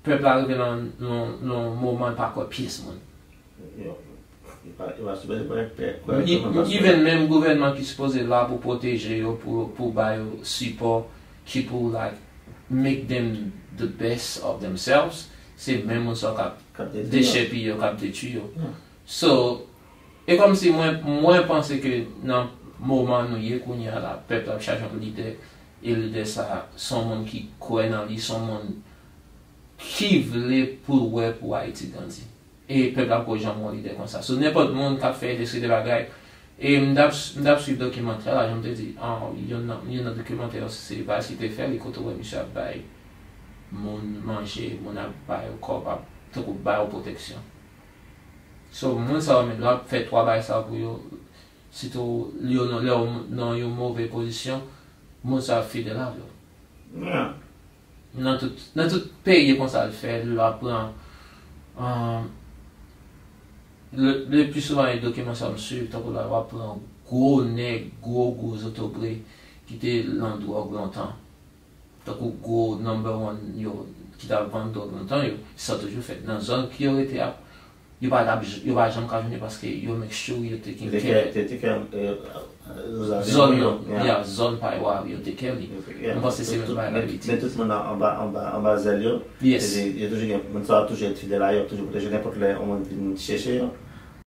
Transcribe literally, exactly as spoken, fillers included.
Pèp la rive nan yon moman l pa kwè pyès moun. Even menm gouvènman ki sipoze la pou pwoteje yo, pou, pou ba yo sipò ki pou like make them the best of themselves, se menm moun sa k ap dechèpiye yo, k ap detwi yo. So, e kòmsi mwen, mwen panse ke nan moman nou ye kounye a la, pèp la ap chache yon lidè, e lidè sa a se yon moun ki kwè nan li, se yon moun ki vle pou l wè pou Ayiti grandi. E pèp la poko janm wè yon lidè konsa. So, nenpòt moun k ap fè de seri de bagay. E m t ap, m t ap swiv dokimantè la, jan m te di, ah, youn nan, youn nan dokimantè yo, se Valls ki te fè li, kote w wè misye ap bay moun manje, moun ap ba yo kòb, ap, tankou ba yo pwoteksyon. So, moun sa yo menm, lè w ap fè twa bagay sa yo pou yo, sitou lè yo nan, lè yo nan yon move pozisyon, moun sa yo ap fidèl avè w. Nan tout, nan tout peyi e konsa l fè, l ap pran, um, le, le pli souvan e dokiman sa m swiv, tankou la, w ap pran gwo nèg, gwo, gwo zotobre ki te lan dwòg lontan. Tankou gwo number one yo ki t ap vann dwòg lontan yo, sa toujou fèt nan zòn ki yo rete a, yo pa t ap, yo pa janm ka jwenn yo paske yo make sure yo taking care zòn yo, yeah, zòn pa yo a, yo take care li. M panse se menm bagay la Ayiti. Men tout moun anba, anba, anba zèl yo, yes, yo toujou gen, moun sa yo toujou ret fidèl a yo, toujou pwoteje nenpòt lè yon moun vin chèche yo.